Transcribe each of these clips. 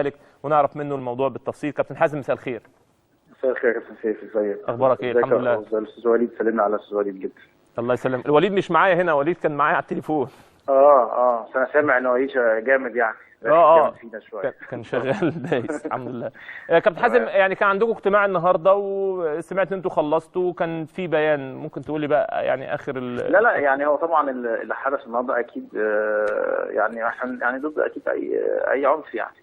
الزمالك ونعرف منه الموضوع بالتفصيل. كابتن حازم مساء الخير. مساء الخير يا كابتن سيف، ازيك؟ اخبارك ايه؟ ازيك الحمد لله. يا استاذ وليد؟ سلمنا على الاستاذ وليد جدا. الله يسلم. الوليد مش معايا هنا، وليد كان معايا على التليفون. بس انا سامع ان وليد جامد يعني. جامد فينا شوية. كان شغال دايس. الحمد لله. كابتن حازم، يعني كان عندكم اجتماع النهارده وسمعت ان انتوا خلصتوا وكان في بيان، ممكن تقولي بقى يعني اخر لا يعني هو طبعا اللي حدث النهارده اكيد يعني احنا يعني ضد اكيد اي عنف يعني،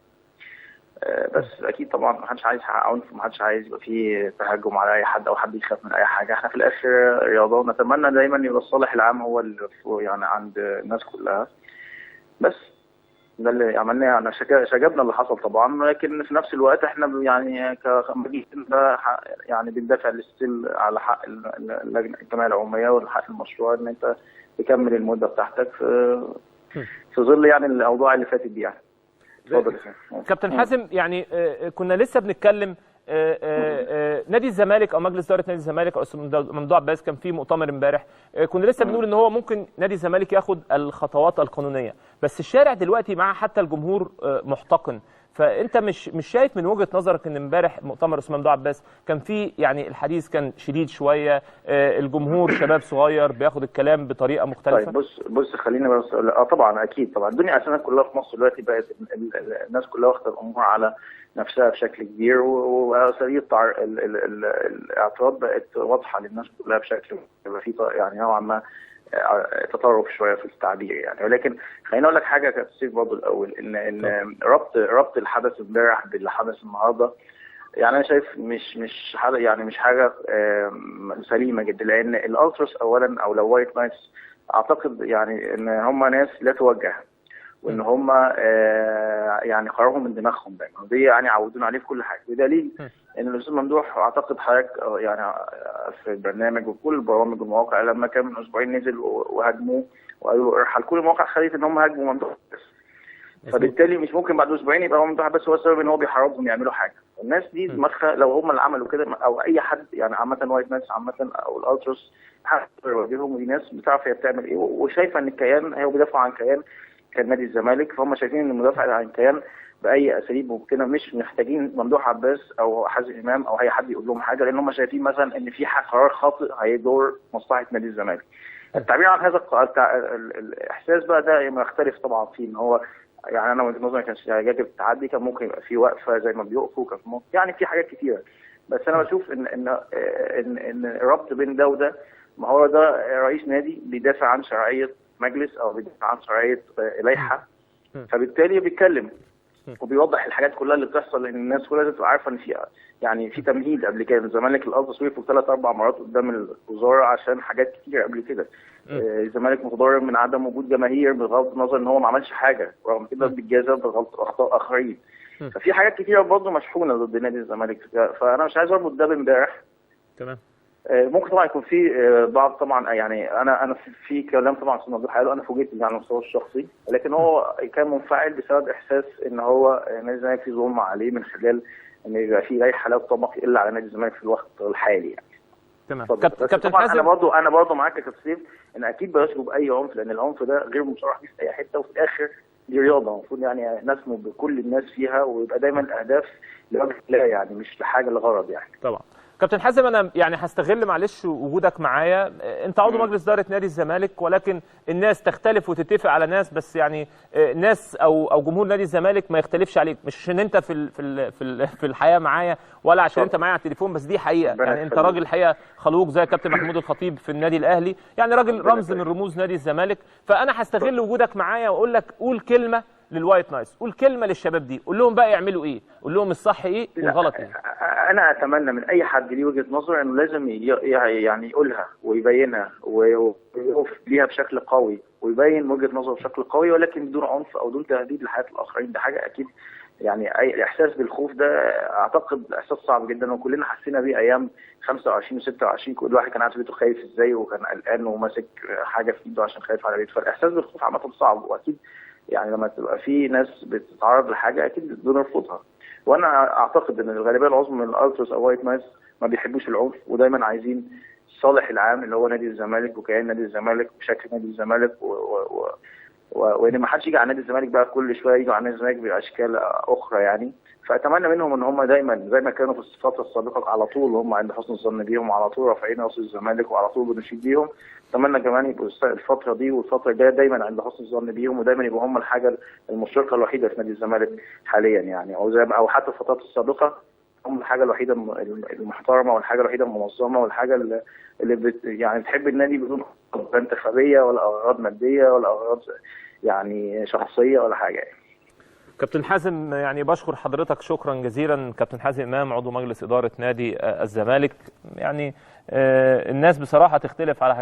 بس اكيد طبعا ما حدش عايز عنف، ما حدش عايز يبقى فيه تهجم على اي حد او حد يخاف من اي حاجة. احنا في الاخر رياضة، ونتمنى دايما يبقى الصالح العام هو اللي يعني عند الناس كلها. بس ده اللي عملناه يعني، شجبنا اللي حصل طبعا، لكن في نفس الوقت احنا يعني كمجلس ده يعني بندافع للستيل على حق اللجنة الجمعية العمومية والحق المشروع ان انت تكمل المدة بتاعتك في ظل يعني الاوضاع اللي فاتت دي يعني. اتفضل كابتن حازم. يعني كنا لسه بنتكلم نادي الزمالك او مجلس ادارة نادي الزمالك او ممدوح عباس كان في مؤتمر امبارح، كنا لسه بنقول ان هو ممكن نادي الزمالك ياخد الخطوات القانونية، بس الشارع دلوقتي مع حتى الجمهور محتقن. فانت مش شايف من وجهه نظرك ان امبارح مؤتمر استاذ ممدوح عباس كان فيه يعني الحديث كان شديد شوية، الجمهور شباب صغير بياخد الكلام بطريقة مختلفة؟ طيب بص خلينا بس طبعا اكيد طبعا الدنيا اساسا كلها في مصر دلوقتي بقت الناس كلها واخده الامور على نفسها بشكل كبير، واساليب الاعتراض بقت واضحة للناس كلها بشكل يبقى في يعني نوعا ما تطرف شوية في التعبير يعني. ولكن خليني اقول لك حاجة يا كابتن سيف برضه الاول، ان ربط الحدث امبارح باللي حدث النهارده، يعني انا شايف مش حاجة يعني مش حاجة سليمة جدا، لان الالتراس اولا او لو White Knights اعتقد يعني ان هم ناس لا توجه، وان هم يعني قرارهم من دماغهم دايما، ودي يعني عودونا عليه في كل حاجة، بدليل ان الاستاذ ممدوح اعتقد حضرتك يعني في البرنامج وكل البرامج والمواقع لما كان من اسبوعين نزل وهاجموه وقالوا له ارحل، كل المواقع خدت ان هم هاجموا ممدوح بس، فبالتالي مش ممكن بعد اسبوعين يبقى هو ممدوح بس هو السبب ان هو بيحرضهم يعملوا حاجة. الناس دي دماغها لو هم اللي عملوا كده او اي حد يعني عامة White Knights عامة او الالتراس حد يواجههم، ودي ناس بتعرف هي بتعمل ايه وشايفه ان الكيان هي بيدافعوا عن كيان كان نادي الزمالك، فهم شايفين ان المدافع عن كيان باي اساليب ممكنة، مش محتاجين ممدوح عباس او حازم امام او اي حد يقول لهم حاجة، لان هم شايفين مثلا ان في قرار خاطئ هيدور مصلحة نادي الزمالك. التعبير عن هذا الاحساس بقى ده يختلف طبعا فيه، ان هو يعني انا وجهه نظري كانش يجب التعدي، كان ممكن يبقى في وقفه زي ما بيقفوا، كان ممكن يعني في حاجات كتيرة، بس انا بشوف ان ان ان, إن الربط بين ده وده، ما هو ده رئيس نادي بيدافع عن شرعية مجلس او بيدافع عن شرعية لائحة، فبالتالي بيتكلم وبيوضح الحاجات كلها اللي بتحصل، لان الناس كلها لازم تبقى عارفه ان في يعني في تمهيد قبل كده. الزمالك الالتراس وقفوا 3-4 مرات قدام الوزارة عشان حاجات كتير قبل كده. الزمالك متضرر من عدم وجود جماهير بغض النظر ان هو ما عملش حاجة، ورغم كده بيتجازى بغلط اخطاء اخرين. ففي حاجات كتيرة برضه مشحونه ضد نادي الزمالك، فانا مش عايز اربط ده بامبارح. تمام. ممكن طبعا يكون في بعض طبعا يعني انا في كلام طبعا استاذ ممدوح قاله، انا فوجئت بيه على المستوى الشخصي، لكن هو كان منفعل بسبب احساس ان هو نادي الزمالك في ظلم عليه من خلال ان يبقى في لائحة لا تطبق الا على نادي الزمالك في الوقت الحالي يعني. تمام. كابتن حازم، انا برضه معاك يا كابتن سيف ان اكيد بيشجب اي عنف، لان العنف ده غير مصرح بيه في اي حتة، وفي الاخر دي رياضة المفروض يعني نسمو بكل الناس فيها، ويبقى دايما الاهداف لوجه الله يعني مش لحاجة لغرض يعني. طبعا. كابتن حازم، انا يعني هستغل معلش وجودك معايا، انت عضو مجلس ادارة نادي الزمالك، ولكن الناس تختلف وتتفق على ناس، بس يعني ناس او جمهور نادي الزمالك ما يختلفش عليك، مش عشان انت في في في في الحياة معايا ولا عشان انت معايا على التليفون، بس دي حقيقة يعني. انت راجل الحقيقة خلوق زي كابتن محمود الخطيب في النادي الاهلي، يعني راجل رمز من رموز نادي الزمالك، فانا هستغل وجودك معايا واقول لك قول كلمة لل White Knights، قول كلمة للشباب دي، قول لهم بقى يعملوا ايه، قول لهم الصح ايه والغلط ايه. انا اتمنى من اي حد ليه وجهه نظر انه لازم يعني يقولها ويبينها ويقف ليها بشكل قوي ويبين وجهه نظره بشكل قوي، ولكن بدون عنف او دون تهديد لحياه الاخرين. ده حاجة اكيد يعني اي الاحساس بالخوف ده اعتقد احساس صعب جدا، وكلنا حسينا بيه ايام 25 و26، كل واحد كان قاعد في بيته خايف ازاي، وكان قلقان وماسك حاجة في ايده عشان خايف على بيته. فالاحساس بالخوف عامة صعب، واكيد يعني لما تبقى في ناس بتتعرض لحاجة اكيد بنرفضها. وانا اعتقد ان الغالبية العظمى من الالتراس او White Knights ما بيحبوش العنف، ودايما عايزين الصالح العام اللي هو نادي الزمالك وكيان نادي الزمالك وشكل نادي الزمالك وان ما حدش يجي على نادي الزمالك بقى كل شوية يجوا على نادي الزمالك باشكال اخرى يعني. فاتمنى منهم ان هم دايما زي ما كانوا في الفترة السابقة على طول هم عند حسن الظن بيهم، على طول رافعين راس الزمالك وعلى طول بنشيد بيهم. اتمنى كمان يبقوا الفترة دي والفترة الجاية دايما عند حسن الظن بيهم، ودايما يبقوا هم الحاجة المشرقة الوحيدة في نادي الزمالك حاليا يعني، او زي او حتى الفترات السابقة هم الحاجة الوحيدة المحترمة والحاجة الوحيدة المنظمة والحاجة اللي يعني بتحب النادي بدون لا انتخابية ولا اغراض مادية ولا اغراض يعني شخصية ولا حاجة يعني. كابتن حازم، يعني بشكر حضرتك شكرا جزيلا. كابتن حازم امام عضو مجلس ادارة نادي الزمالك. يعني الناس بصراحة تختلف على حاجات